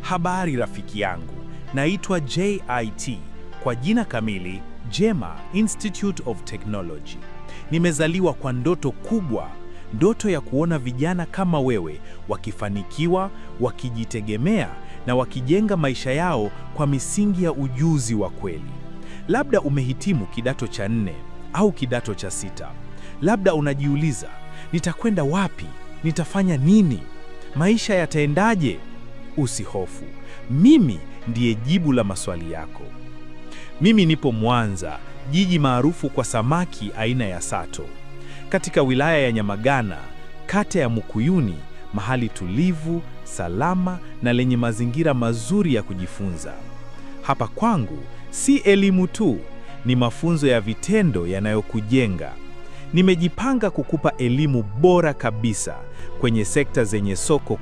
Habari rafiki yangu, naitwa JIT, kwa jina kamili Jema Institute of Technology. Nimezaliwa kwa ndoto kubwa, ndoto ya kuona vijana kama wewe wakifanikiwa, wakijitegemea na wakijenga maisha yao kwa misingi ya ujuzi wa kweli. Labda umehitimu kidato cha nne au kidato cha sita. Labda unajiuliza, nitakwenda wapi? Nitafanya nini? Maisha yataendaje? Usihofu, mimi ndiye jibu la maswali yako. Mimi nipo Mwanza, jiji maarufu kwa samaki aina ya sato, katika wilaya ya Nyamagana, kata ya Mukuyuni, mahali tulivu, salama na lenye mazingira mazuri ya kujifunza. Hapa kwangu si elimu tu, ni mafunzo ya vitendo yanayokujenga. Nimejipanga kukupa elimu bora kabisa kwenye sekta zenye soko